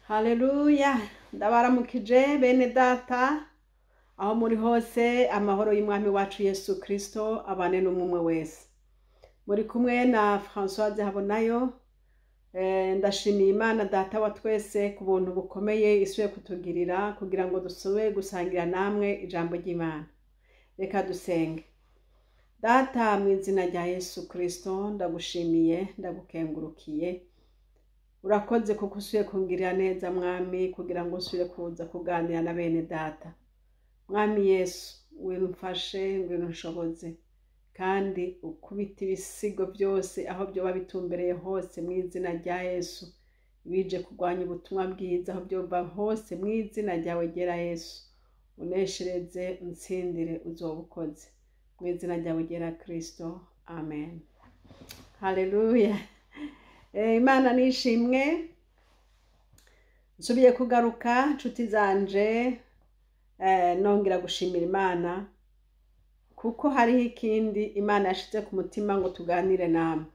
Haleluya, ndabaramukije bene data aho muri hose. Amahoro y'Umwami wacu Yesu Kristo abane n'umwe wese. Muri kumwe na Françoise Habonayo. Ndashimiye Imana Data wa twese ku buntu bukomeye isuye kutugirira kugira ngo dusube gusangira namwe ijambo ry'Imana. Reka dusenge. Data, mu izina rya Yesu Kristo, ndagushimiye, ndagukengurukiye. Urakoze kuko usuye kungirira neza, Mwami, kugira ngo usubire kuza kuganira na bene data. Mwami Yesu, ngwino umfashe, ngwino unshoboze, kandi ukubite ibisigo byose aho byoba bitumbereye hose mu izina rya Yesu. Bije kurwanya ubutumwa bwiza, aho byova hose, mu izina ryawe ryera Yesu, uneshereze, unsindire, uzoba ukoze. Mu izina ryawe ryera Kristo, amen. Haleluya. Imana nishimwe. Nsubiye kugaruka, nshuti zanje, nongera gushimira Imana kuko hariho ikindi Imana yashize ku mutima ngo tuganire namwe.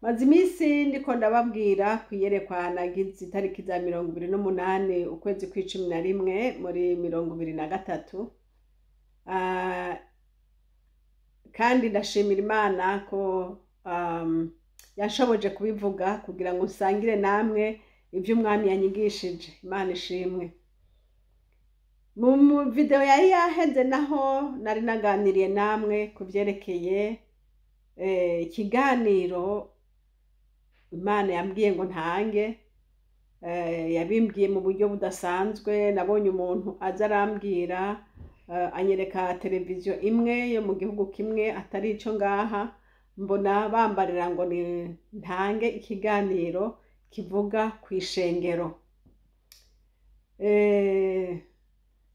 Maze iminsi ndiko ndababwira kwiyerekwa nagize itariki za 28 ukwezi kw'icumi na rimwe muri 2023. Kandi ndashimira Imana ko yashoboje kubivuga kugira ngo nsangire namwe ibyo Umwami yanyigishije. Imana ishimwe. Mu video yari yaheze naho nari naganiriye namwe ku byerekeye ikiganiro Imana yambwiye ngo ntange. Yabimbwiye mu buryo budasanzwe. Nabonye umuntu aza arambwira, anyereka televiziyo imwe yo mu gihugu kimwe atari ico ngaha, mbona bambarira ngo ni ntange ikiganiro kivuga ku ishengero.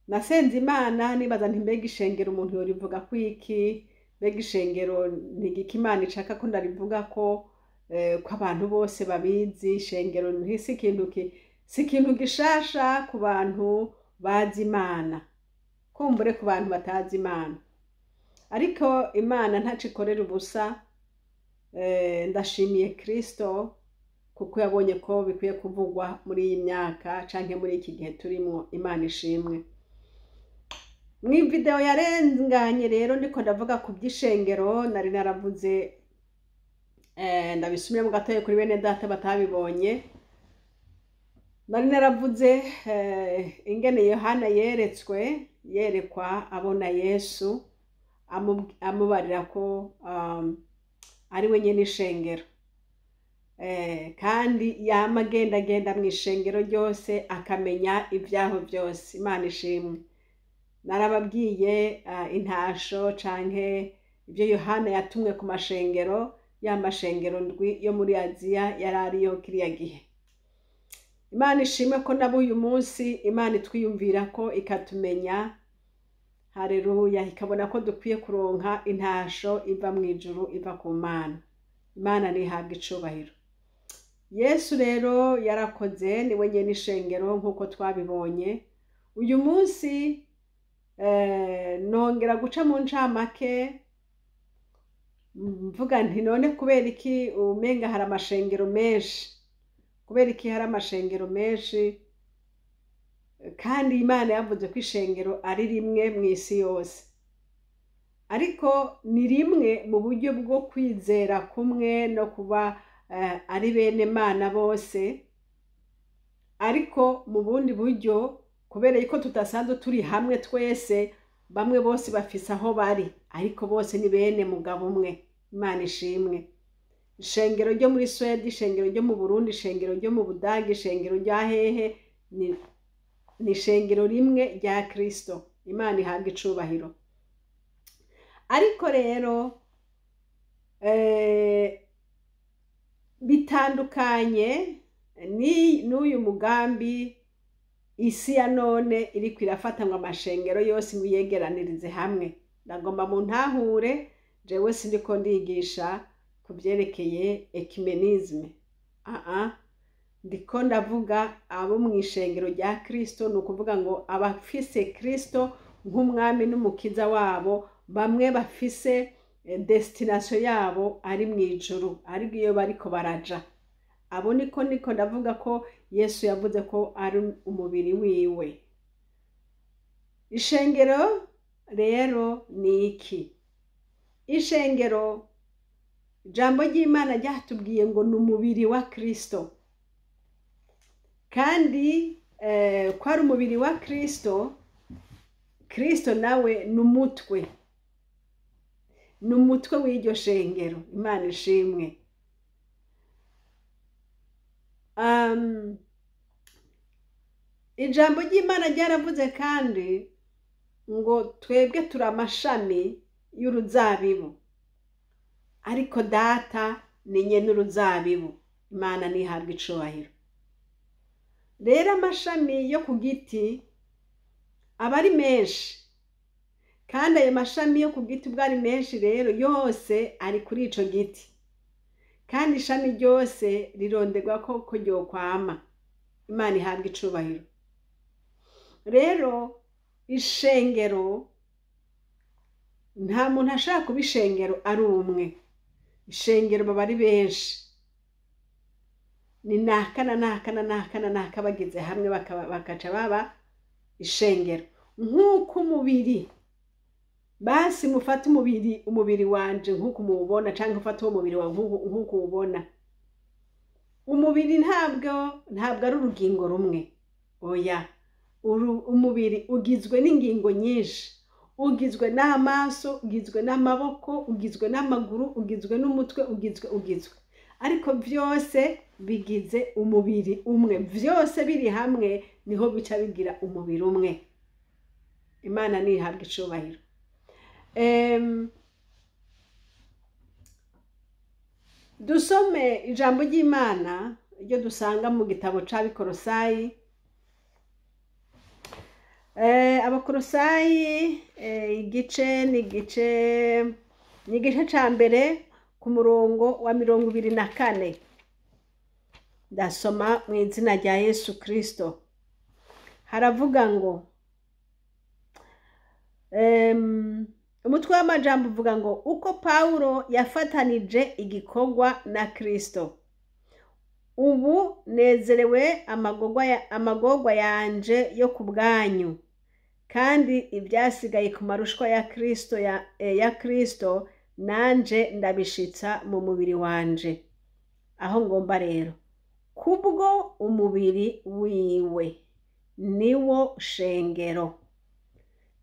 Nasenze Imana nibaza nti: "Mbega ishengero umuntu yorivuga ko iki? Mbega ishengero ni igiki Imana ishaka ko ndarivuga ko abantu bose babizi?" Ishengero ntisi ikintu si ikintu gishasha ku bantu bazi Imana, kumbure ku bantu batazi Imana. Ariko Imana ntaco ikorera ubusa. Ndashimiye Kristo kuko yabonye ko bikwiye kuvugwa muri iyi myaka canke muri iki gihe turimwo. Imana ishimwe. Mu video yarenganye rero ndiko ndavuga ku by'ishengero, nari naravuze, ndabisubiremo gatoya kuri bene data batabibonye. Nari naravuze ingene Yohana yeretswe, yerekwa abona Yesu amubarira ko ari we nyene ishengero, kandi yama agendagenda mu ishengero ryose akamenya ibyaho byose. Imana ishimwe. Narababwiye intasho canke ibyo Yohana yatumwe ku mashengero, ya mashengero ndwi yo muri Aziya yari ariyo kiriya gihe. Imana ishimwe ko nabo uyu munsi Imana itwiyumvira ko ikatumenya. Hareruya! Ikabona ko dukwiye kuronka intasho iva mu ijuru, iva ku Mana. Imana ntihabwa icubahiro. Yesu rero yarakoze, niwe nyene ishengero nk'uko twabibonye. Uyu munsi nongera guca mu ncamake mvuga nti: "None kubera iki umenga hari amashengero menshi? Kubera iki hari amashengero menshi kandi Imana yavuze ko ishengero ari rimwe mu isi yose?" Ariko ni rimwe mu buryo bwo kwizera kumwe no kuba ari bene Mana bose, ariko mu bundi buryo, kubera yuko tudasanzwe turi hamwe twese, bamwe bose bafise aho bari, ariko bose ni bene mugabo umwe. Imana ishimwe. Ishengero ryo muri Swede, ishengero ryo mu Burundi, ishengero ryo mu Budage, ishengero rya hehe, ni ishengero rimwe rya Kristo. Imana ihabwa icubahiro. Ariko rero bitandukanye ni n'uyu mugambi isi ya none iriko irafata ngo amashengero yose ngo iyegeranirize hamwe. Ndagomba mu ntahure, jewe sindiko ndigisha ku vyerekeye œcuménisme. Aa, ndiko ndavuga abo mu ishengero rya Kristo, ni ukuvuga ngo abafise Kristo nk'umwami n'umukiza wabo, bamwe bafise destination yabo ari mu ijuru, ariko iyo bariko baraja, abo niko ndavuga ko Yesu yavuze ko ari umubiri wiwe. Ishengero rero ni iki? Ishengero, ijambo ry'Imana ryatubwiye ngo ni umubiri wa Kristo. Kandi ko ari umubiri wa Kristo, Kristo nawe ni umutwe, ni umutwe w'iryo shengero. Imana ishimwe. Ijambo ry'Imana ryaravuze kandi ngo twebwe turi amashami y'uruzabibu, ariko Data ni nyene uruzabibu. Imana ntihabwe icubahiro. Rero amashami yo ku giti aba ari menshi, kandi ayo mashami yo ku giti ubwo ari menshi rero yose ari kuri ico giti, kandi ishami ryose rironderwa ko ryokwama. Imana ihabwe icubahiro. Rero ishengero, nta muntu ashaka kuba ishengero ari umwe. Ishengero baba ari benshi, ni naka na naka na naka na naka bageze hamwe bakaca baba ishengero. Nk'uko umubiri, basi mufate umubiri wanje nk'uko muwubona, canke ufate uwo mubiri wawe nk'uko uwubona. Umubiri ntabwo ari urugingo rumwe, oya. Umubiri ugizwe n'ingingo nyinshi, ugizwe n'amaso, ugizwe n'amaboko, ugizwe n'amaguru, ugizwe n'umutwe, ugizwe, ariko vyose bigize umubiri umwe. Vyose biri hamwe niho bica bigira umubiri umwe. Imana ntihabwe icubahiro. Dusome ijambo ry'Imana iryo dusanga mu gitabo c'Abikorosayi. Abakorosayi, igice ni igice ca mbere ku murongo wa 24. Ndasoma mu izina rya Yesu Kristo. Haravuga ngo, umutwe w'amajambo uvuga ngo uko Paulo yafatanije igikorwa na Kristo. Ubu nezerewe amagorwa yanje yo ku bwanyu, kandi ibyasigaye ku marushwa ya Kristo ya Kristo nanje ndabishitsa mu mubiri wanje. Aho ngomba rero kubwo umubiri wiwe niwo shengero.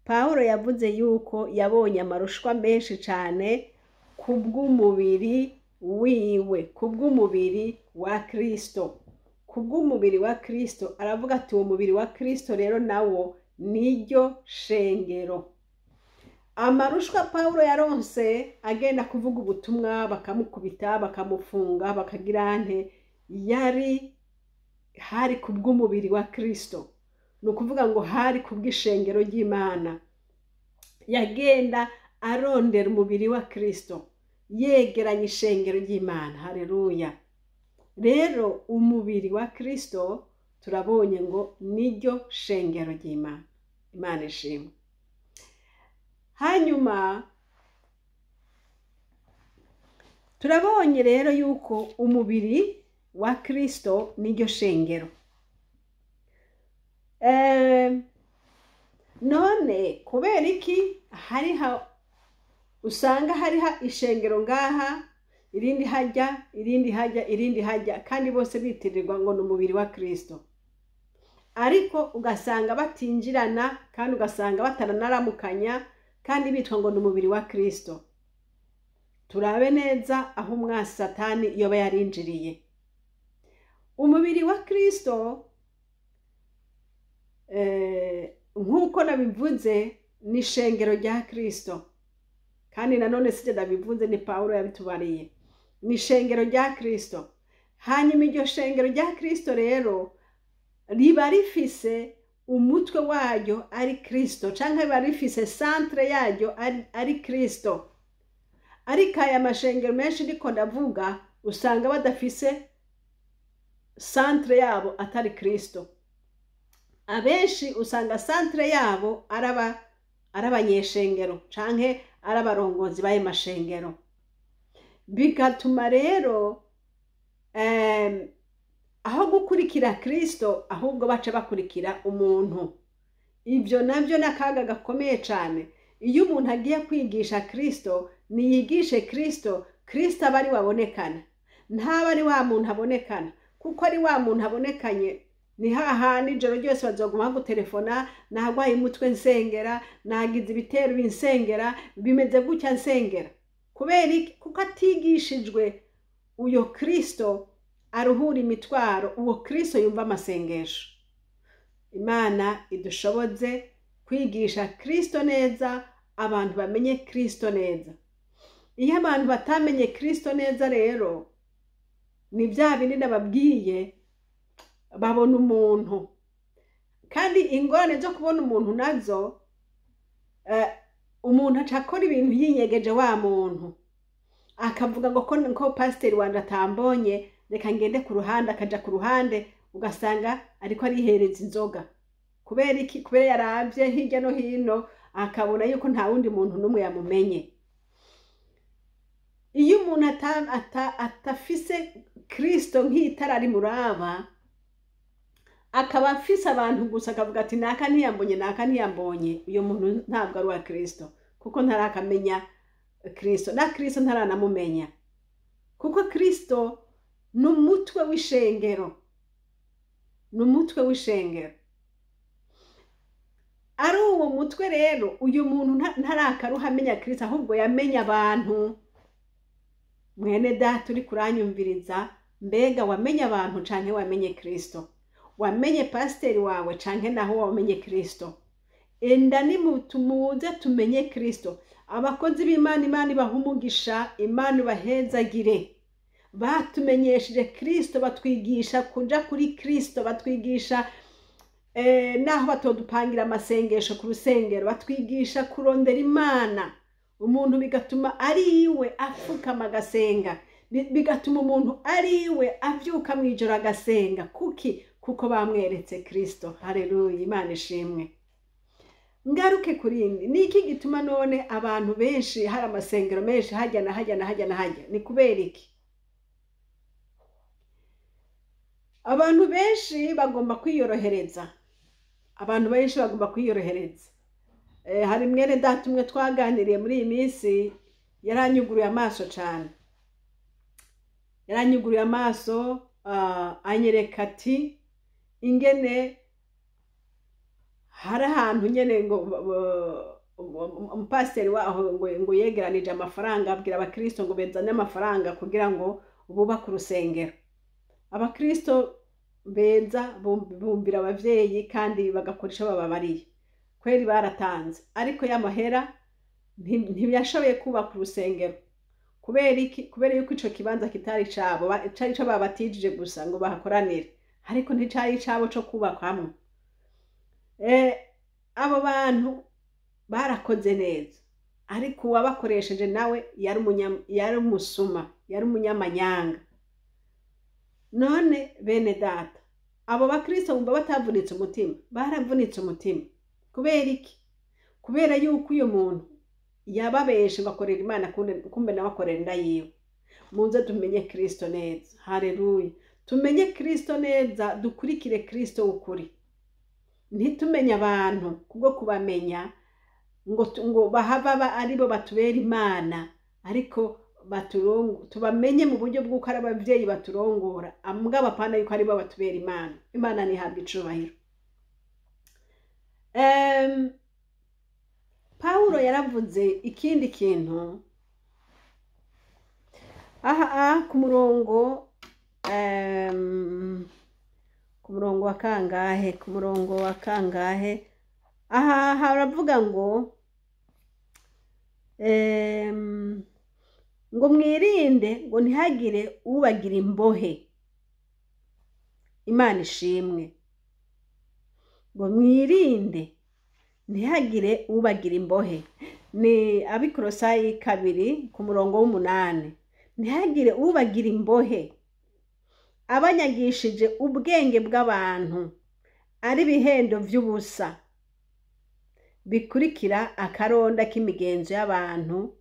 Paulo yavuze yuko yabonye amarushwa menshi cyane kubw'umubiri wiwe, kubw'umubiri wa Kristo, kubw'umubiri wa Kristo. Aravuga ati uwo mubiri wa Kristo rero nawo niryo shengero. Amarushwa Paulo yaronse agenda kuvuga ubutumwa, bakamukubita, bakamufunga, bakagira nte, yari hari kubw'umubiri wa Kristo. Ni ukuvuga ngo hari kubw'ishengero ry'Imana. Yagenda arondera umubiri wa Kristo, yegeranya ishengero ry'Imana. Haleluya. Rero umubiri wa Kristo turabonye ngo niryo shengero ry'Imana. Imana ishimwe. Hanyuma turabonye rero yuko umubiri wa Kristo niryo shengero. None kubera iki hariho usanga hariho ishengero ngaha, irindi hajya, irindi hajya, irindi hajya, kandi bose bitirirwa ngo ni umubiri wa Kristo, ariko ugasanga batinjirana, kandi ugasanga bataranaramukanya, kandi bitwa ngo ni umubiri wa Kristo. Turabe neza aho umwasi Satani yoba yarinjiriye. Umubiri wa Kristo, nk'uko nabivuze, ni ishengero rya Kristo. Kandi nanone sije ndabivuze, ni Paulo yabitubariye. Ni ishengero rya Kristo. Hanyuma iryo shengero rya Kristo rero riba rifise umutwe waryo ari Kristo, canke riba rifise centre yaryo ari Kristo. Ariko aya mashengero menshi ndiko ndavuga usanga badafise centre yabo atari Kristo. Abenshi usanga centre yabo arabanyeshengero canke arabarongozi baye mashengero. Bigatuma rero Aho gukurikira Kristo, ahubwo baca bakurikira umuntu. Ibyo nabyo ni akaga gakomeye cyane. Iyo umuntu agiye kwigisha Kristo, niyigishe Kristo, Kristo aba ari wabonekana, ntaba ari wa muntu abonekana, kuko ari wa muntu abonekanye ni hahandi ijoro ryose bazoguma bagutelefona: "Nagwaye umutwe, nsengera, nagize ibitero, binsengera, bimeze gutya, nsengera." Kubera iki? Kuko atigishijwe uyo Kristo aruhura imitwaro, uwo Kristo yumva amasengesho. Imana idushoboze kwigisha Kristo neza, abantu bamenye Kristo neza. Iyo abantu batamenye Kristo neza rero, ni bya bindi nababwiye, babona umuntu. Kandi ingorane zo kubona umuntu nazo, umuntu aca akora ibintu yinyegeje wa muntu, akavuga ngo ko pasiteri wanje atambonye, reka ngende ku ruhande. Akaja ku ruhande, ugasanga ariko arihereza inzoga. Kubera iki? Kubera yaravye hirya no hino, akabona yuko nta wundi muntu n'umwe yamumenye. Iyo umuntu atafise Kristo nk'itara rimuraba, akaba afise abantu gusa, akavuga ati: "Naka ntiyambonye, naka ntiyambonye," uyo muntu ntabwo ari uwa Kristo, kuko ntarakamenya Kristo, na Kristo ntaranamumenya, kuko Kristo ni umutwe w'ishengero, ni umutwe w'ishengero. Ari uwo mutwe rero, uyu muntu ntarakaruha amenya Kristo, ahubwo yamenye abantu. Mwene Data uri kuranyumviriza, mbega wamenye abantu canke wamenye Kristo? Wamenye pasiteri wawe canke naho wamenye Kristo? Enda nimutumuze tumenye Kristo. Abakozi b'Imana, Imana ibaha umugisha, Imana ibahezagire. Batumenyesheje Kristo, batwigisha kuja kuri Kristo, batwigisha naho batodupangira amasengesho ku rusengero, batwigisha kurondera Imana. Umuntu bigatuma ari iwe apfukama agasenga, bigatuma umuntu ari iwe avyuka mw'ijoro agasenga. Kuki? Kuko bamweretse Kristo. Haleluya, Imana ishimwe. Ngaruke kuri indi: ni iki gituma none abantu benshi, hari amasengero menshi hajya na hajya na hajya na hajya? Ni kubera iki? Abantu benshi bagomba kwiyorohereza, abantu benshi bagomba kwiyorohereza. Hari mwene Data umwe twaganiriye muri iyi minsi, yaranyuguruye amaso cyane, yaranyuguruye amaso, anyereka ati ingene hari ahantu nyene ngo umupasiteri waho ngo yegeranije amafaranga, abwira abakristo ngo bezane amafaranga kugira ngo bubake urusengero. Abakristo beza bumvira abavyeyi kandi bagakora ico bababariye, kweri baratanze, ariko y'amahera ntiyashoboye kubaka urusengero. Kubera iki? Kubera yuko ico kibanza kitari cabo, cari ico babatijije gusa ngo bahakoranire, ariko nticari icabo co kubakwamwo. Abo bantu barakoze neza, ariko uwabakoresheje nawe yari umusuma, yari umunyamanyanga. None bene Data, abo bakristo bumva batavunitse umutima? Baravunitse umutima. Kubera iki? Kubera yuko uyu muntu yababeshe ngo akorera Imana, kumbe nawe akorera inda yiwe. Muze tumenye Kristo neza. Haleluya! Tumenye Kristo neza, dukurikire Kristo w'ukuri, ntitumenye abantu kubwo kubamenya ngo bahava aribo batubera Imana, ariko tubamenye mu buryo bw'uko ari abavyeyi baturongora, mugabo apana yuko aribo batubera Imana. Imana ntihabwa icubahiro. Pawulo yaravuze ikindi kintu aha ku murongo wa kangahe? Ku murongo wa kangahe? Aha haravuga ngo mwirinde ngo ntihagire ubagira imbohe. Imana ishimwe. Ngo mwirinde ntihagire ubagira imbohe, ni Abikorosayi 2 ku murongo w'8. Ntihagire ubagira imbohe abanyagishije ubwenge bw'abantu, ari ibihendo vy'ubusa bikurikira akaronda k'imigenzo y'abantu,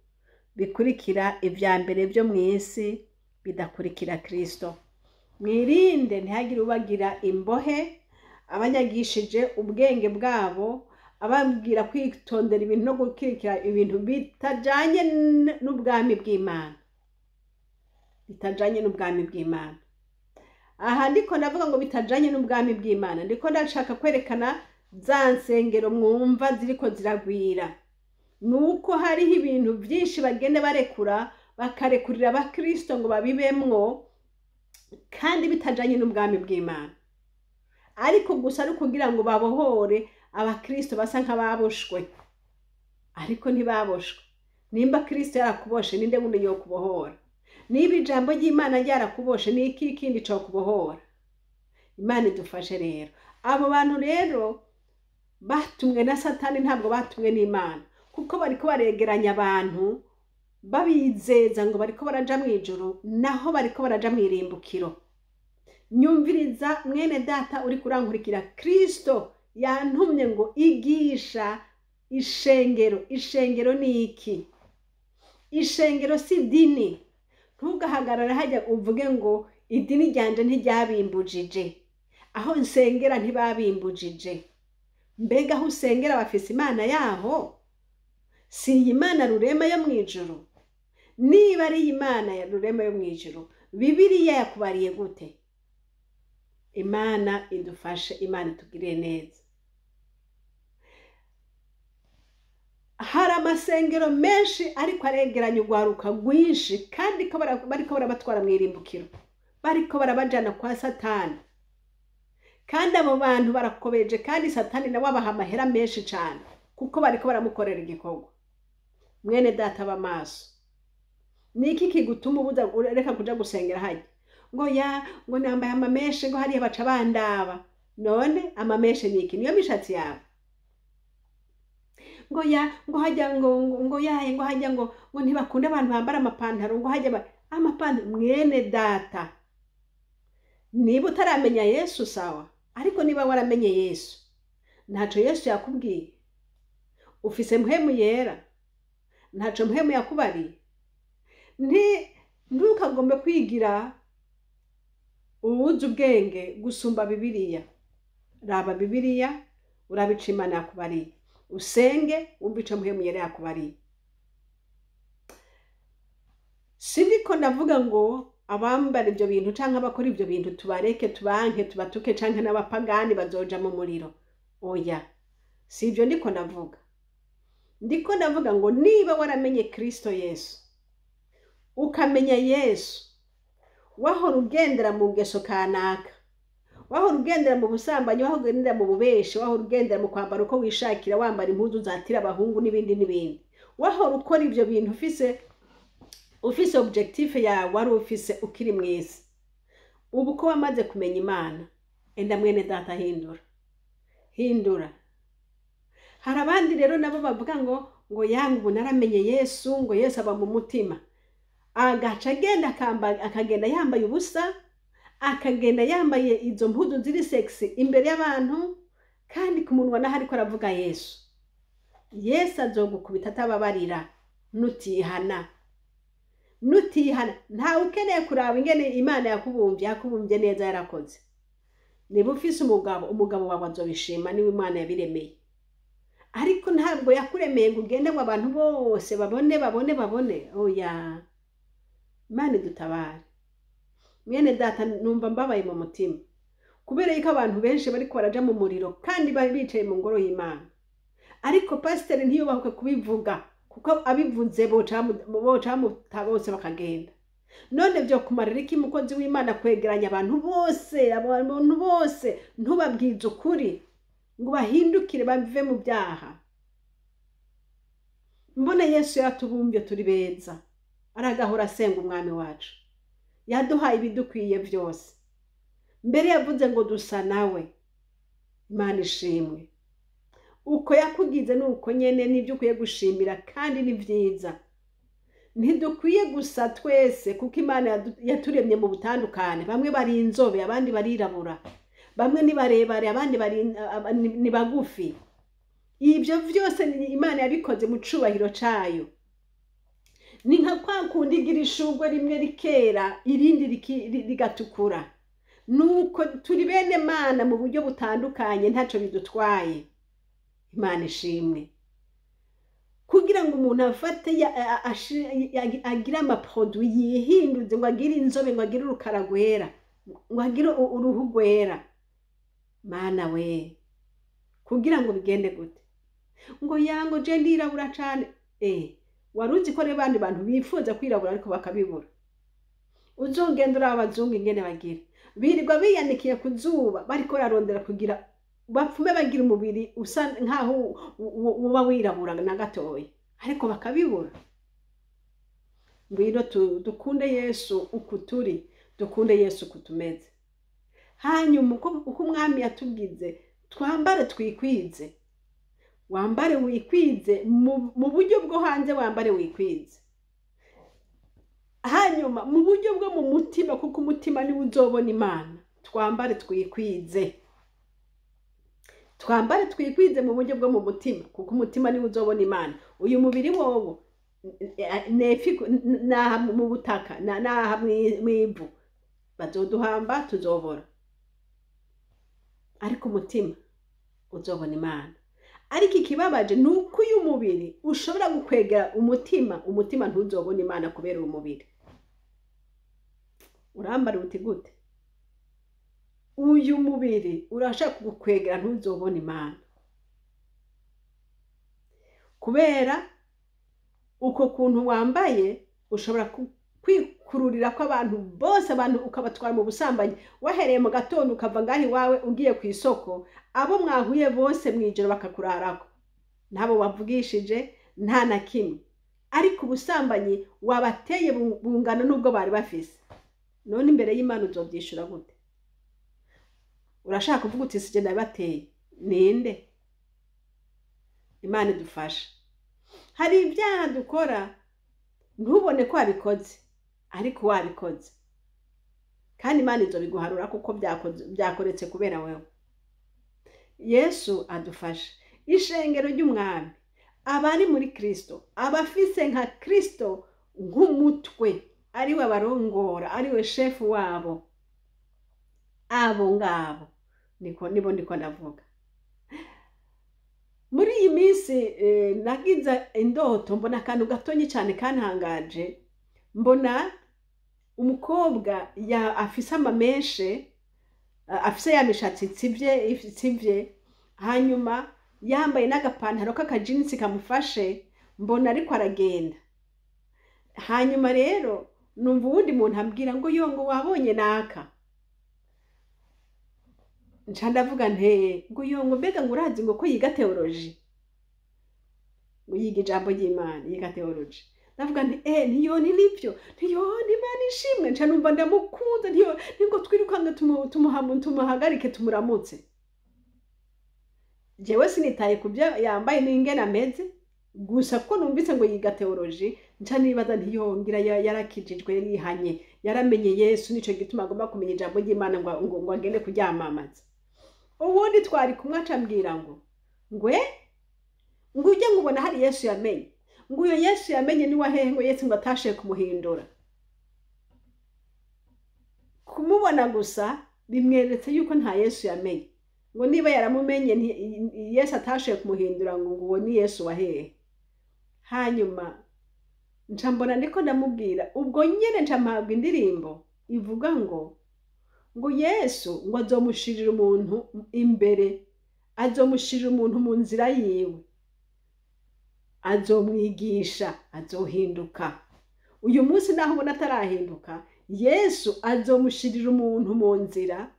bikurikira ivya mbere vyo mw'isi, bidakurikira Kristo. Mwirinde ntihagire ubagira imbohe, abanyagishije ubwenge bwabo, ababwira kwitondera ibintu no gukurikira ibintu bitajanye n'ubwami bw'Imana, bitajanye n'ubwami bw'Imana. Aha ndiko ndavuga ngo bitajanye n'ubwami bw'Imana, ndiko ndashaka kwerekana za nsengero mwumva ziriko ziragwira, nuko hariho ibintu byinshi bagenda barekura, bakarekurira abakristo ngo babibemwo kandi bitajanye n'ubwami bw'Imana, ariko gusa ari kugira ngo babohore abakristo basa nk'ababoshwe, ariko ntibaboshwe. Nimba Kristo yarakuboshe, ninde wundi yokubohora? Niba ijambo ry'Imana ryarakuboshe, ni iki kindi cokubohora? Imana idufashe rero. Abo bantu rero batumwe na Satani, ntabwo batumwe n'Imana, kuko bariko baregeranya abantu babizeza ngo bariko baraja mw'ijuru, naho bariko baraja mw'irimbukiro. Nyumviriza mwene data uri kurankurikira, Kristo yantumye ngo igisha ishengero. Ishengero ni iki? Ishengero si idini. Ntugahagarare hajya uvuge ngo idini ryanje ntiryabimbujije, aho nsengera ntibabimbujije. Mbega aho usengera bafise Imana yaho? Si iyi Mana rurema yo mw'ijuru? Niba ari iyi Mana ya rurema yo mw'ijuru, Bibiliya yakubariye gute? Imana idufashe, Imana itugirire neza. Hari amasengero menshi ariko aregeranya urwaruka rwinshi, kandi ko bariko barabatwara mw'irimbukiro, bariko barabajana kwa Satani. Kandi abo bantu barakobeje, kandi Satani nawe abaha amahera menshi cane, kuko bariko baramukorera igikorwa. Mwene data b'amaso, niki kigutuma ubuza reka kuja gusengera hajya? Ngo ya ngo nambaye amameshe, ngo hariya baca bandaba. None amameshe niki? Niyo mishatsi yawe? Ngo ya ngo hajya ngo ngo yaye ngo hajya ngo ngo ntibakunda abantu bambara amapantaro, ngo hajya amapantaro. Mwene data, niba utaramenya Yesu sawa, ariko niba waramenye Yesu, ntaco Yesu yakubwiye. Ufise mpwemu yera, ntaco mpwemu yakubariye. Ntukagombe kwigira uwuzi ubwenge gusumba Bibiliya. Raba Bibiliya, urabe ico Imana yakubariye, usenge wumve ico mpwemu yera yakubariye. Sindiko ndavuga ngo abambara ibyo bintu canke abakora ibyo bintu tubareke, tubanke, tubatuke, canke n'abapagani bazoja mu muriro. Oya, si ibyo ndiko ndavuga. Ndiko ndavuga ngo niba waramenye Kristo Yesu, ukamenya Yesu, wahora ugendera mu ngeso kanaka, wahora ugendera mu busambanyi, wahora ugendera mu bubeshi, wahora ugendera mu kwambara uko wishakira, wambara impuzu zatira abahungu n'ibindi n'ibindi, wahora ukora ibyo bintu ufise objectif yawe wari ufise ukiri mw'isi. Ubu ko wamaze kumenya Imana, enda mwene data hindura, hindura. Hari abandi rero nabo bavuga ngo ngo yanga ubu naramenye Yesu, ngo Yesu aba mu mutima, agaca agenda akagenda yambaye ubusa, akagenda yambaye izo mpuzu ziri sexy imbere y'abantu, kandi ku munwa naho ariko aravuga Yesu. Yesu azogukubita atababarira nutihana. Nutihana, ntawe ukeneye kuraba ingene Imana yakubumbye, yakubumbye neza yarakoze. Niba ufise umugabo, umugabo wawe azobishima, niwe Imana yabiremeye. Ariko ntabwo yakuremeye ngo ugende ngo abantu bose babone babone babone. Oya, Imana idutabare. Mwene data, numva mbabaye mu mutima kubera yuko abantu benshi bariko baraja mu muriro kandi bari bicaye mu ngoro y'Imana. Ariko pasiteri ntiyubahuke kubivuga, kuko abivuze boca bose bakagenda. None vyo kumarira iki mukozi w'Imana kwegeranya abantu bose, abantu bose ntubabwize ukuri ngo bahindukire bave mu byaha? Mbona Yesu yatubumbye turi beza, aragahora asenga umwami wacu, yaduhaye ibidukwiye byose. Mbere yavuze ngo dusa nawe. Imana ishimwe. Uko yakugize nuko nyene nibyo ukwiye gushimira, kandi ni vyiza. Ntidukwiye gusa twese, kuko Imana yaturemye mu butandukane. Bamwe bari inzobe, abandi barirabura, bamwe ni barebare, abandi ni bagufi. Ibyo vyose Imana yabikoze mu cubahiro cayo. Ni nka kwa kundi igira ishurwe rimwe rikera irindi rigatukura. Nuko turi bene Mana mu buryo butandukanye, ntaco bidutwaye. Imana ishimwe. Kugira ngo umuntu afate agire amaproduits, yihinduze, ngo agire inzobe, ngo agire urukara rwera, ngo agire uruhu rwera, Mana we, kugira ngo bigende gute? Ngo yango je ndirabura cane. Wari uzi ko rero abandi bantu bifuza kwirabura ariko bakabibura? Uzogenda uraba abazungu ingene bagira, birirwa biyanikiye ku zuba, bariko bararondera kugira bapfume bagira umubiri usa nkaho uba wirabura na gatoya, ariko bakabibura. Ngwino dukunde Yesu uku turi, dukunde Yesu uku tumeze. Hanyuma uko Umwami yatubwize, twambare twikwize. Wambare wikwize mu buryo bwo hanze, wambare wikwize. Hanyuma mu buryo bwo mu mutima, kuko umutima niwo uzobona Imana, twambare twikwize. Twambare twikwize mu buryo bwo mu mutima, kuko umutima niwo uzobona Imana. Uyu mubiri wowo nefi naha mu butaka, naha mw'ivu, bazoduhamba, tuzobora, ariko umutima uzobona Imana. Ariko ikibabaje ni uko uyu mubiri ushobora gukwegera umutima, umutima ntuzobona Imana kubera uyu mubiri. Urambara uti gute? Uyu mubiri urashaka kugukwegera, ntuzobona Imana kubera uko kuntu wambaye. Ushobora kwikururira ko abantu bose, abantu ukabatwara mu busambanyi. Wahereye mu gatondo, ukava ngaho iwawe ugiye ku isoko, abo mwahuye bose mw'ijoro bakakurarako, ntabo wavugishije, nta na kimwe, ariko ubusambanyi wabateye bungana n'ubwo bari bafise. None imbere y'Imana uzobyishura gute? Urashaka kuvuga uti sije nabibateye, ninde? Imana idufasha. Hari ibyaha dukora ntubone ko wabikoze, ariko wabikoze, kandi Imana izobiguharura kuko byakoretse kubera wewe. Yesu adufashe. Ishengero ry'Umwami, abari muri Kristo, abafise nka Kristo nk'umutwe, ariwe abarongora, ariwe shefu wabo, abo ngabo niko nibo ndiko ndavuga. Muri iyi minsi nagize indoto, mbona akantu gatonyi cyane kantangaje. Mbona umukobwa ya afise amamèches, afise ya mishatsi itsivye, hanyuma yambaye n'agapantaro k'akajinsi kamufashe. Mbona ariko aragenda. Hanyuma rero numva uwundi muntu ambwira ngo yo, ngo wabonye naka? Nca ndavuga nte ngo yo, ngo mbega ngo urazi ngo ko yiga théologie, ngo yiga ijambo ry'Imana, yiga théologie. Ndavuga nti ntiyo ni nibyo, ntiyo ni Imana ishimwe. Nca numva ndamukunze. Ntiyo ngo twirukange tumuhagarike, tumuramutse. Jewe sinitaye ku byo yambaye n'ingene ameze, gusa kuko numvise ngo yiga théologie, nca nibaza ntiyongira yarakijijwe, yarihanye, yaramenye Yesu, nico gituma agomba kumenya ijambo ry'Imana ngo agende kuryamamaza. Ubundi twari kumwe acambwira ngo ngwe ngo ujye ngo ubona hari Yesu yamenye, ngo uyo Yesu yamenye ni wahehe, ngo Yesu ngo atashe kumuhindura. Kumubona gusa bimweretse yuko nta Yesu yamenye. Ngo niba yaramumenye, Yesu atashoboye kumuhindura, ngo uwo ni Yesu wahehe? Hanyuma nca mbona ndiko ndamubwira, ubwo nyene nca mpabwa indirimbo ivuga ngo Yesu ngo azomushirira umuntu imbere, azomushirira umuntu mu nzira yiwe, azomwigisha, azohinduka. Uyu munsi naho ubona atarahinduka, Yesu azomushirira umuntu mu nzira,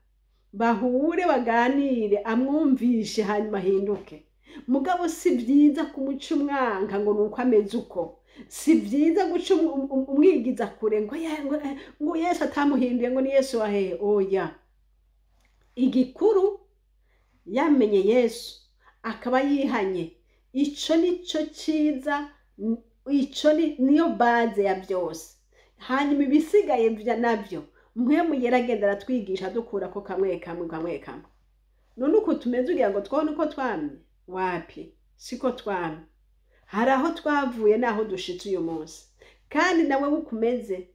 bahure, baganire, amwumvishe, hanyuma ahinduke. Mugabo si byiza kumuca umwanka ngo ni uko ameze uko. Si byiza guca umwigiza kure ngo Yesu atamuhinduye, ngo ni Yesu wahehe. Oya, igikuru yamenye Yesu akaba yihanye, ico nico cyiza, ico niyo base ya byose. Hanyuma ibisigaye vya navyo Mpwemu Yera agenda aratwigisha, dukura ko kamwe kamwe, kamwe kamwe. None uko tumeze ugira ngo twabone uko twamye? Wapi, siko twamye. Hari aho twavuye n'aho dushitse uyu munsi. Kandi nawe uko umeze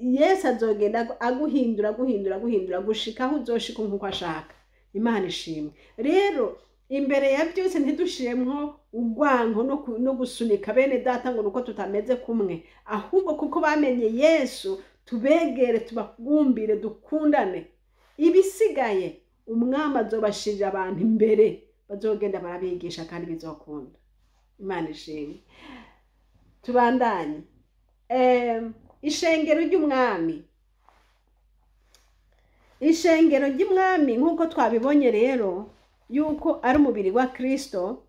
Yesu azogenda aguhindura, aguhindura, aguhindura gushika aho uzoshika nk'uko ashaka. Imana ishimwe. Rero imbere ya byose, ntidushiremwo urwanko no gusunika bene data ngo nuko tutameze kumwe, ahubwo kuko bamenye Yesu, tubegere, tubagumbire, dukundane. Ibisigaye Umwami azobashirira abantu imbere bazogenda barabigisha, kandi bizokunda. Imana ishimwe. Tubandanye. Ishengero ry'Umwami, ishengero ry'Umwami, nk'uko twabibonye rero yuko ari umubiri wa Kristo.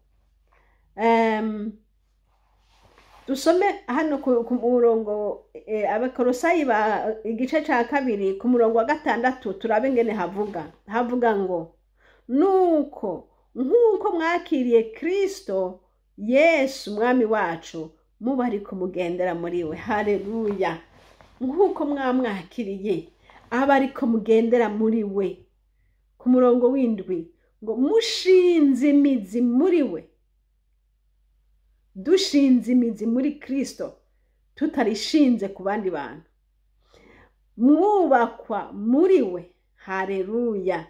Dusome hano ku murongo, Abakorosayi ba igice cya 2 ku murongo wa 6, turabe ingene havuga. Havuga ngo: "Nuko nk'uko mwakiriye Kristo Yesu Umwami wacu, muba ariko mugendera muri we." Haleluya! Nk'uko mwamwakiriye, aba ariko mugendera muri we. Ku murongo w'7 ngo: "Mushinze imizi muri we." Dushinze imizi muri Kristo, tutarishinze ku bandi bantu. "Mwubakwa muri we." Haleluya!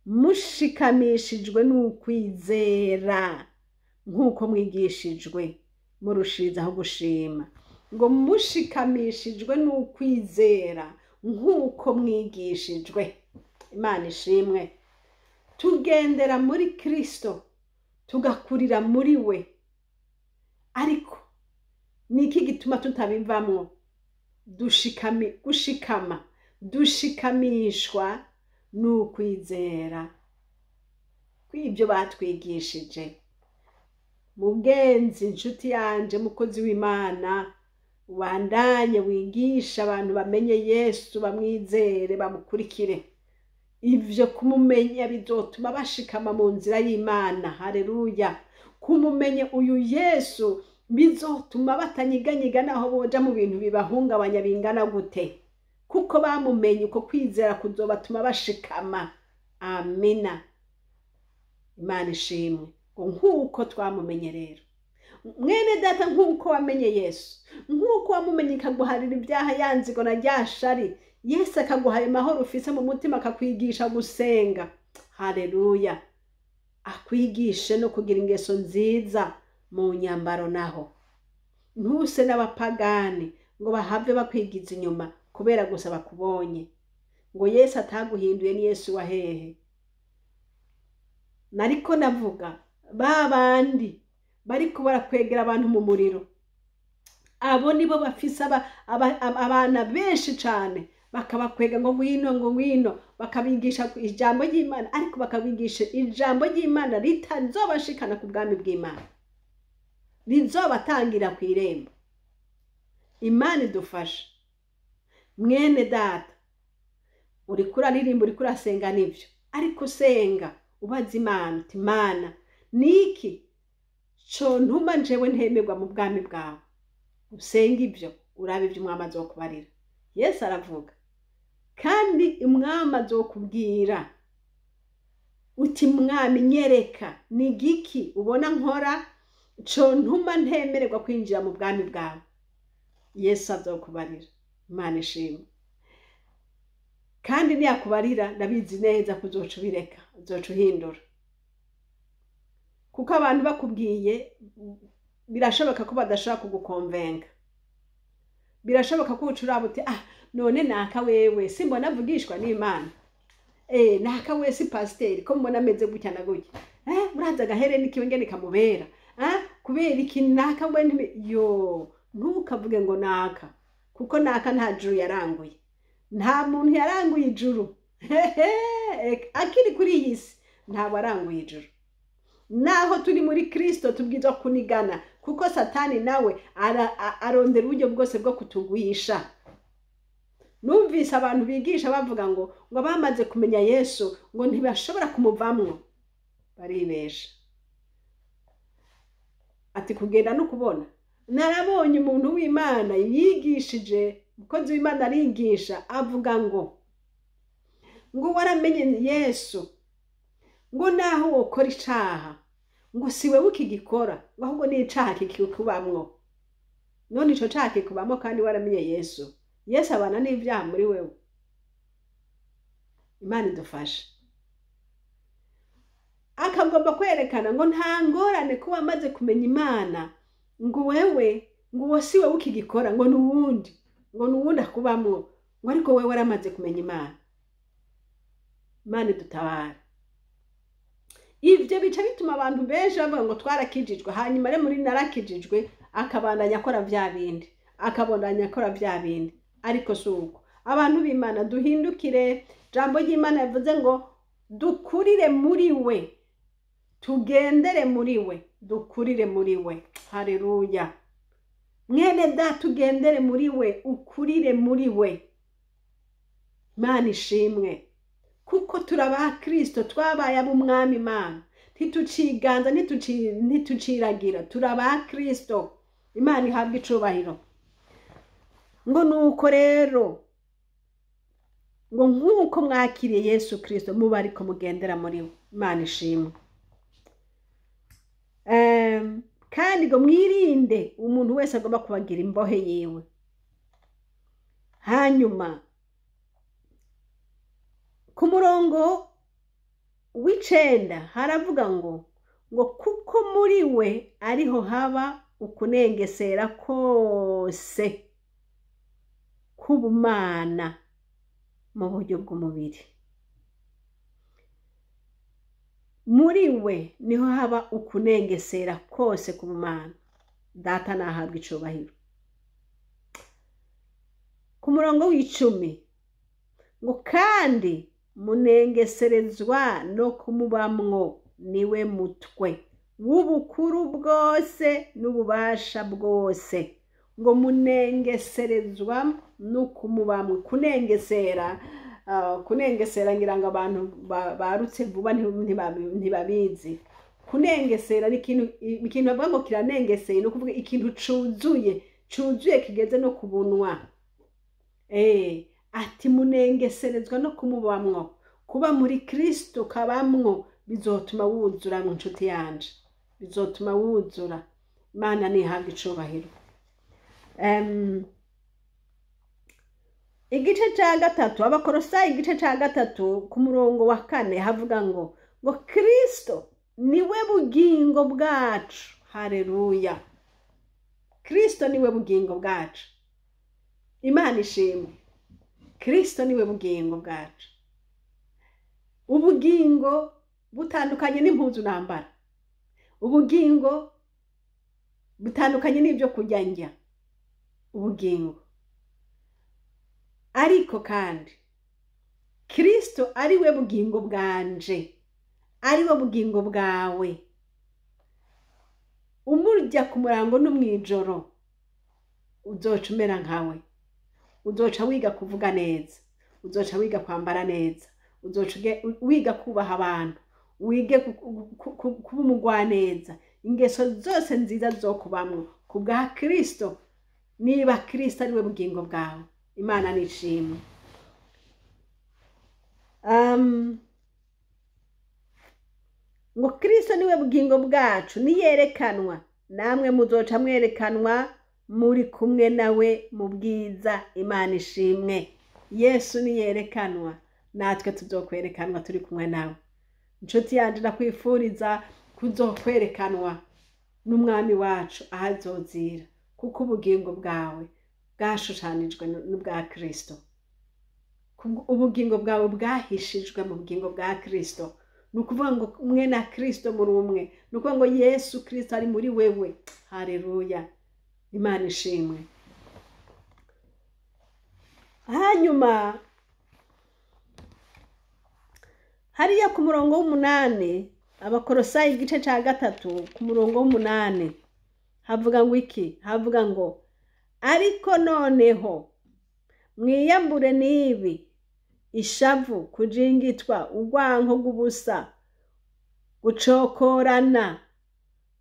"Mushikamishijwe n'ukwizera nk'uko mwigishijwe, murushirizaho gushima." Ngo mushikamishijwe n'ukwizera nk'uko mwigishijwe. Imana ishimwe. Tugendera muri Kristo, tugakurira muri we. Ariko ni iki gituma tutabivamwo? Dushikami, gushikama, dushikamishwa n'ukwizera kw'ibyo batwigishije. Mugenzi, inshuti yanje, mukozi w'Imana, wandanye wigisha abantu bamenye Yesu, bamwizere, bamukurikire. Ivyo kumumenya bizotuma bashikama mu nzira y'Imana. Haleluya! Kumumenya uyu Yesu bizotuma batanyiganyiga naho boja mu bintu bibahungabanya bingana gute, kuko bamumenye. Uko kwizera kuzobatuma bashikama. Amina. Imana ishimwe. Ngo nk'uko twamumenye rero, mwene data, nk'uko wamenye Yesu, nk'uko wamumenye ikaguharira ibyaha, yanzigo na ryashari, Yesu akaguha ayo mahoro ufise mu mutima, akakwigisha gusenga. Haleluya! Akwigishe no kugira ingeso nziza mu nyambaro, naho ntuse n'abapagani ngo bahave bakwigiza inyuma kubera gusa bakubonye. Ngo Yesu ataguhinduye ni Yesu wa hehe? Nariko navuga ba bandi bariko barakwegera abantu mu muriro. Abo nibo bafise abana benshi cane, bakabakwega ngo ngwino, ngo ngwino, bakabigisha ijambo ry'Imana, ariko bakabigisha ijambo ry'Imana ritazobashikana ku bwami bw'Imana, rizobatangira ku irembo. Imana idufashe. Mwene data, uriko uraririmba, uriko urasenga, nivyo, ariko usenga ubaza Imana uti: "Imana, niki contuma njewe ntemerwa mu bwami bwawe?" Usenga ibyo, urabe ibyo Umwami azokubarira. Yesu aravuga, kandi Umwami azokubwira uti: "Mwami, nyereka ni igiki ubona nkora contuma ntemererwa kwinjira mu bwami bwawe." Yesu azokubarira. Imana ishimwe. Kandi niyakubarira, ndabizi neza ko uzoca ubireka, uzoca uhindura, kuko abantu bakubwiye birashoboka ko badashobora kugukonvenga. Birashoboka ko uca uraba uti: "Ah, none naka wewe simbona avugishwa n'Imana? Naka we si pasiteri ko mbona ameze gutya na gutya? Murazi agahereni kiwe ngene kamubera? Kubera iki naka we yo?" Ntukavuge ngo naka, kuko naka nta juru yaranguye. Nta muntu yaranguye ijuru akiri kuri iyi si, ntabwo aranguye ijuru. Naho turi muri Kristo, tubwirizwa kunigana, kuko Satani nawe arondera uburyo bwose bwo kutugwisha. Numvise abantu bigisha bavuga ngo bamaze kumenya Yesu ngo ntibashobora kumuvamwo. Baribesha. Ati kugenda no kubona. Narabonye umuntu w'Imana yigishije, umukozi w'Imana arigisha, avuga ngo waramenye Yesu, ngo naho wokora icaha, ngo si wewe ukigikora, ngo ahubwo ni icaha kikikubamwo. None ico caha kikubamwo kandi waramenye Yesu? Yesu abana n'ibyaha muri wewe? Imana idufashe. Akagomba kwerekana ngo nta ngorane kuba amaze kumenya Imana, ngo wewe, ngo uwo si wowe ukigikora, ngo n'uwundi, ngo n'uwundi akubamwo, ngo ariko wewe waramaze kumenya Imana. Imana idutabara. Ivyo bica bituma abantu benshi bavuga ngo twarakijijwe, hanyuma rero muri narakijijwe akabandanya akora vya bindi, akabandanya akora vya bindi. Ariko si uko. Abantu b'Imana duhindukire. Jambo ry'Imana yavuze ngo dukurire muri we, tugendere muri we, dukurire muri we. Haleluya. Mwene data, ugendere muri we, ukurire muri we. Imana ishimwe. Kuko turaba Kristo, twabaye ab'umwami Imana, ntituciganza, ntituciragira, turaba Kristo. Imana ihabwa icubahiro. Ngo nuko rero, ngo nk'uko mwakiriye Yesu Kristo, muba ariko mugendera muri we. Imana ishimwe. Kandi ngo mwirinde umuntu wese agomba kubagira imbohe yiwe. Hanyuma ku murongo w'9 haravuga ngo kuko muri we ariho haba ukunengesera kose k'ubumana mu buryo bw'umubiri. Muri we niho haba ukunengesera kose k'ubumana. Data nahabwa icubahiro. Ku murongo w'10 ngo kandi munengeserezwa no kumubamwo, niwe mutwe w'ubukuru bwose n'ububasha bwose. Ngo munengeserezwa no kumubamwo. Kunengesera, kunengesera ngira ngo abantu barutse vuba ntibabizi. Kunengesera ni ikintu bavuga ngo kiranengeseye, ni ukuvuga ikintu cuzuye, cuzuye kigeze no kubunwa. Ati munengeserezwa no kumubamwo. Kuba muri Kristo kabamwo bizotuma wuzura mu nshuti yanje, bizotuma wuzura. Imana nihabwa icubahiro. Igice ca 3, Abakolosayi igice ca 3 ku murongo wa 4 havuga ngo Kristo niwe bugingo bwacu. Haleluya. Kristo niwe bugingo bwacu. Imana ishimwe. Kristo niwe bugingo bwacu. Ubugingo butandukanye n'impuzu nambara. Ubugingo butandukanye n'ibyo kurya njya. Ubugingo. Ariko kandi Kristo ari we bugingo bwanje, ari we bugingo bwawe. Umurya ku murango no mwijoro uzoca umera nkawe, uzoca wiga kuvuga neza, uzoca wiga kwambara neza, uzoca wiga kubaha abantu, wige kuba umugwaneza. Ingeso zose nziza zokubamwo ku bwa Kristo, niba Kristo ari we bugingo bwawe. Imana nishimwe. Ngo Kristo niwe bugingo bwacu, niyerekanwa namwe muzoca mwerekanwa muri kumwe nawe mu bwiza. Imana ishimwe. Yesu niyerekanwa natwe tuzokwerekanwa turi kumwe nawe. Inshuti yanje, ndakwifuriza kuzokwerekanwa n'umwami wacu ahazozira, kuko ubugingo bwawe bwashushanijwe n'ubwa Kristo. Ubugingo bwawe bwahishijwe mu bugingo bwa Kristo. Ni ukuvuga ngo mwe na Kristo muri umwe. Ni ukuvuga ngo Yesu Kristo ari muri wewe. Haleluya. Imana ishimwe. Hanyuma hariya ku murongo w'8, Abakolosayi igice ca 3 ku murongo w'8 havuga ngo iki? Havuga ngo ariko noneho mwiyambure nibi: ishavu, kujingitwa, urwanko rw'ubusa, gucokorana,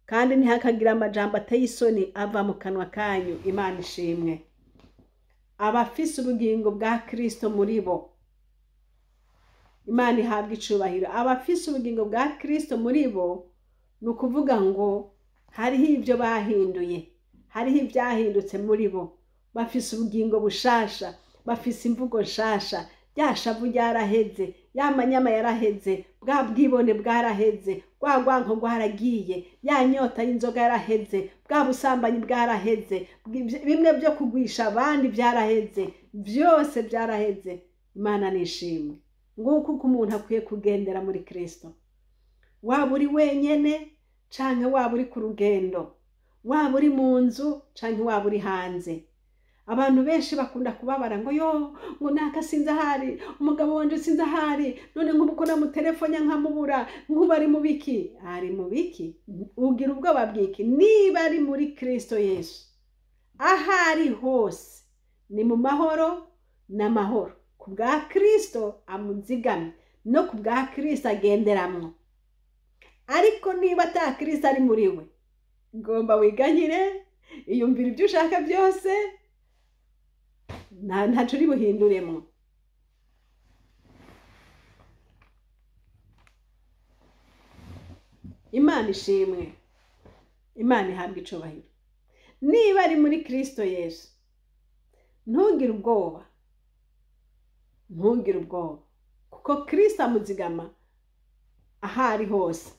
kandi ntihakagira amajambo ateye isoni ava mu kanwa kanyu. Imana ishimwe. Abafise ubugingo bwa Kristo muri bo, Imana ihabwa icubahiro. Abafise ubugingo bwa Kristo muri bo, ni ukuvuga ngo hariho ibyo bahinduye, hariho ibyahindutse muri bo. Bafise ubugingo bushasha. Bafise imvugo nshasha. Rya shavu ryaraheze, ya manyama yaraheze, bwa bwibone bwaraheze, rwa rwanko rwaragiye, ya nyota y'inzoga yaraheze, bwa busambanyi bwaraheze, bimwe byo kugwisha abandi byaraheze, byose byaraheze. Imana nishimwe. Nguko uko umuntu akwiye kugendera muri Kristo. Waba uri wenyene canke waba uri ku rugendo, waba uri mu nzu canke waba uri hanze. Abantu benshi bakunda kubabara ngo yo, ngo naka sinzi ahari, umugabo wanje sinzi ahari, none nk'ubu ko namutelefone nkamubura, nk'ubu ari mu biki? Ari mu biki? Ugira ubwoba bw'iki? Niba ari muri Kristo Yesu, ahari hose ni mu mahoro n'amahoro. Ku bwa Kristo amuzigamye, no ku bwa Kristo agenderamwo. Ariko niba ata Kristo ari muri we, ngomba wiganyire, iyumvira ibyo ushaka byose, ntaco uri buhinduremwo. Imana ishimwe, Imana ihabwe icubahiro. Niba ari muri Kristo Yesu, ntugire ubwoba, ntugire ubwoba, kuko Kristo amuzigama ahari hose.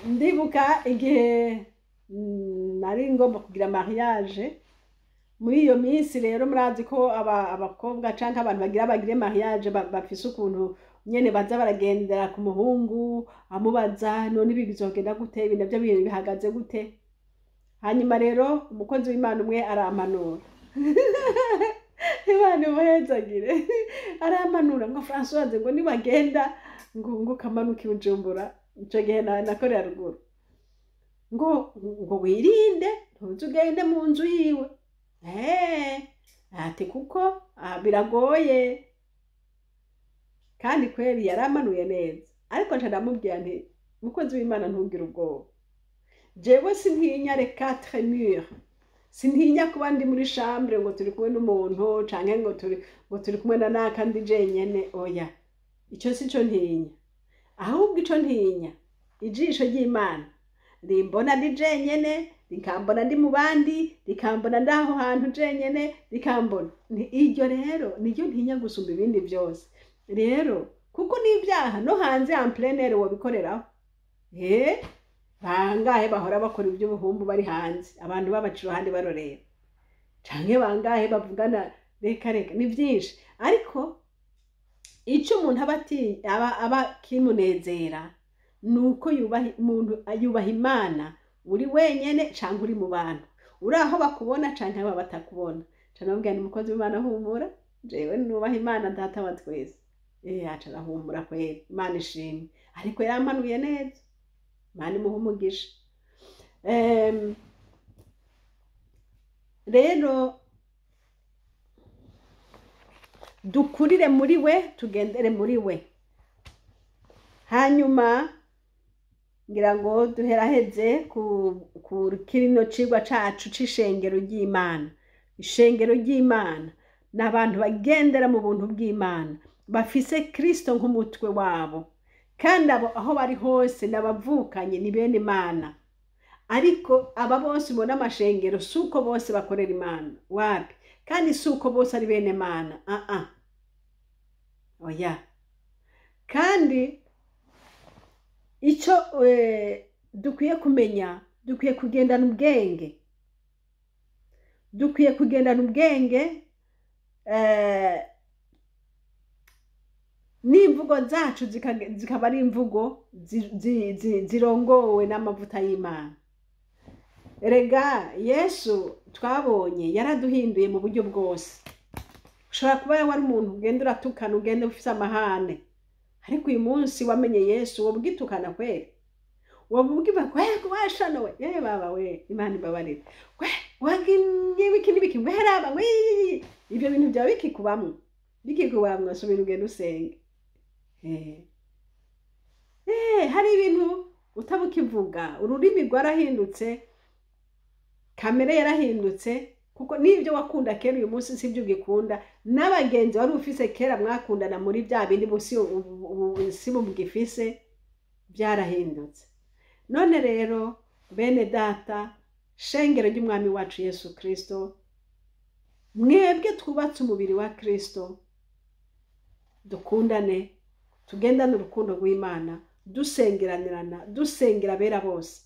Ndibuka igihe nari ngomba kugira mariage. Muri iyo minsi rero murazi ko abakobwa canke abantu bagire mariage bafise ukuntu nyene baza baragendera ku muhungu, amubaza none ibi bizogenda gute, ibi navyo bihagaze gute. Hanyuma rero umukozi w'Imana umwe arampanura. Imana imuhezagire. Arampanura ngo Françoise, ngo niwagenda ngo ukamanuka i Bujumbura, ico gihe nakorera ruguru, ngo wirinde ntuze ugende mu nzu yiwe. Ati kuko biragoye. Kandi kweri yaramanuye neza. Ariko nca ndamubwira nti mukozi w'Imana ntugire ubwoba, jewe sintinya les quatre murs, sintinya kuba ndi muri chambre ngo turi kumwe n'umuntu canke ngo turi kumwe na naka ndi jenyene. Oya, ico sico ntinya. Ahubwo ico ntinya, ijisho ry'Imana rimbona ndi jenyene, rikambona ndi mu bandi, rikambona ndaho hantu jenyene, rikambona. Iryo rero niryo ntinya gusumba ibindi byose. Rero kuko n'ibyaha no hanze en plein air wobikoreraho. Bangahe bahora bakora iby'ubuhumbu bari hanze, abantu babaca iruhande barorera, canke bangahe bavugana, reka reka, ni byinshi. Ariko ico umuntu aba kimunezera nuko yubaha umuntu, yubaha Imana uri wenyene canke uri mu bantu, uri aho bakubona canke aba batakubona. Canke bamubwira ni umukozi w'Imana humura, jewe nubaha Imana data wa twese. Aca arahumura kweri, Imana ishimwe. Ariko yamanuye neza, Imana imuhe umugisha. Rero dukurire muri we, tugendere muri we. Hanyuma ngira ngo duheraheze ku kirino cigwa cacu c'ishengero ry'Imana. Ishengero ry'Imana ni abantu bagendera mu buntu bw'Imana, bafise Kristo nk'umutwe wabo, kandi abo aho bari hose n'abavukanye ni bene Imana. Ariko aba bose ubona amashengero suko bose bakorera Imana, wapi? Kandi suko bose ari bene Imana. Oya. Kandi ico dukwiye kumenya, dukwiye kugendana ubwenge. Dukwiye kugendana ubwenge, n'imvugo zacu zikaba ari imvugo zirongowe n'amavuta y'Imana. Erega Yesu twabonye yaraduhinduye mu buryo bwose. Ushobora kuba wari umuntu ugenda uratukana, ugenda ufise amahane, ariko uyu munsi wamenye Yesu woba ugitukana kweri, woba ugiva kweri washana we, yewe baba we, Imana ibabarire, we waginye biki n'ibiki, we raba we, ibyo bintu byawe bikikubamwo, bikikubamwo, subira ugende usenge. Hari ibintu utabukivuga, ururimi rwarahindutse, kamere yarahindutse, kuko n'ibyo wakunda kera uyu munsi sibyo ugikunda, n'abagenzi wari ufise kera mwakundana muri bya bindi si bugifise, byarahindutse. None rero bene data, shengero ry'umwami wacu Yesu Kristo, Mwebwe twubatse umubiri wa Kristo, dukundane, tugendane urukundo rw'Imana, dusengeranirana, dusengera abera bose.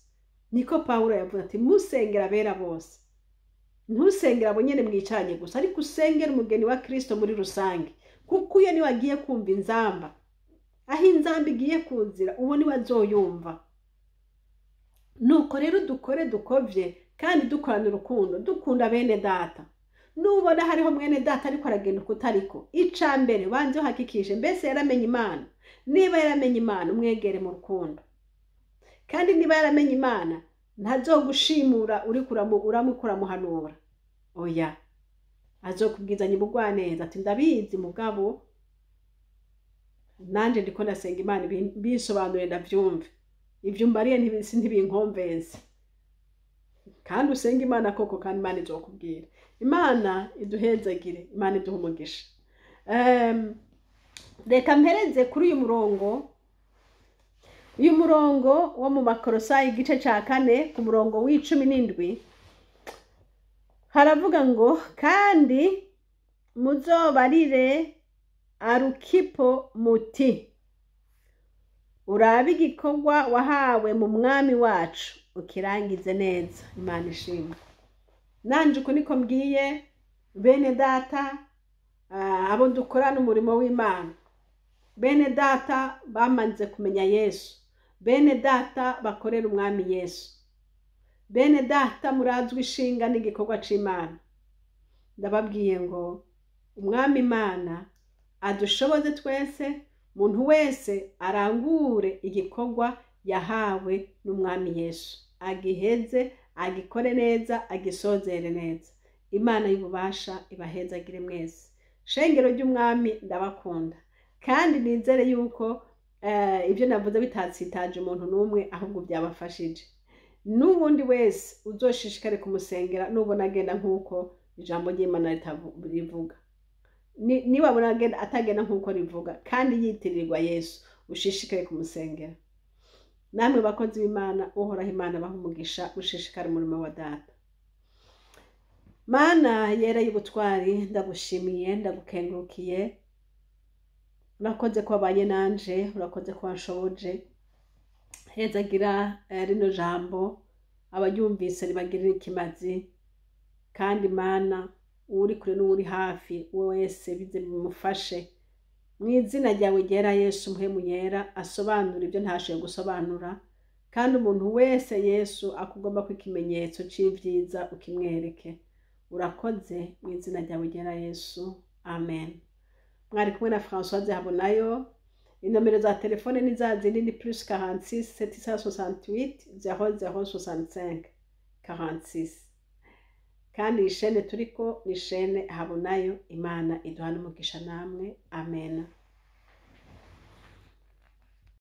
Niko Pawulo yavuze ati musengera abera bose. Ntusengera abo nyene mwicaranye gusa, ariko usengera umugeni wa Kristo muri rusange, kuko iyo niwe agiye kumva inzamba, aho inzamba igiye kuzira, uwo niwe azoyumva. Nuko rero dukore dukovye kandi dukorana urukundo, dukunda bene data. Nubona hariho mwene data ariko aragenda ukutariko, ica mbere banze uhakikishe mbese yaramenye Imana. Niba yaramenye Imana, umwegere mu rukundo. Kandi niba yaramenye Imana, ntazogushimura uriko uramukura muhanura. Oya, azokubwizanya ubugwaneza ati ndabizi mugabo nanje ndiko ndasenga Imana binsobanurire ndavyumve, ivyo umbariye ntibinkomvense. Kandi usenge Imana koko, kandi Imana izokubwira. Imana iduhezagire, Imana iduhe umugisha. Reka mpereze kuri uyu murongo, uyu murongo wo mu Bakorosayi igice ca 4 ku murongo w'17. Haravuga ngo: "Kandi muzobarire Arukipo muti: urabe igikorwa wahawe mu Mwami wacu, ukirangize neza." Imana ishimwe. Nanje uko niko mbwiye bene data, abo dukorana umurimo w'Imana, bene data bamaze kumenya Yesu, bene data bakorera Umwami Yesu, bene data murazwi ishinga n'igikorwa c'Imana. Ndababwiye ngo Umwami Imana adushoboze twese, umuntu wese arangure igikorwa yahawe n'Umwami Yesu, agiheze, agikore neza, agisozere neza. Imana y'ububasha ibahezagire mwese. Shengero ry'Umwami, ndabakunda kandi nizere yuko ibyo navuze bitatsitaje umuntu n'umwe, ahubwo byabafashije. N'ubundi wese uzoshishikare kumusengera nubona agenda nk'uko ijambo ry'Imana rivuga. Niwabona atagenda nk'uko rivuga kandi yitirirwa Yesu, ushishikare kumusengera. Namwe bakozi b'Imana, Uhoraho Imana baha umugisha, ushishikare umurimo wa data. Mana yera y'ubutwari, ndagushimiye, ndagukengurukiye. Urakoze ko wabanye nanje, urakoze ko wanshoboje. Hezagira rino jambo, abaryumvise ribagirire ikimazi. Kandi Mana, uwuri kure n'uwuri hafi, uwo wese bize bimufashe. Mu izina ryawe ryera Yesu, Mpwemu Yera asobanura ibyo ntashoboye gusobanura. Kandi umuntu wese Yesu akugomba ko ikimenyetso c'ivyiza, ukimwereke. Urakoze, mu izina ryawe ryera Yesu, amen. Mwari kumwe na Françoise Habonayo. Inomero za telefone ni za zindi, ni +46 768 00 65 46. Kandi iyi shene turiko ni shene Habonayo. Imana iduhane umugisha namwe, amen.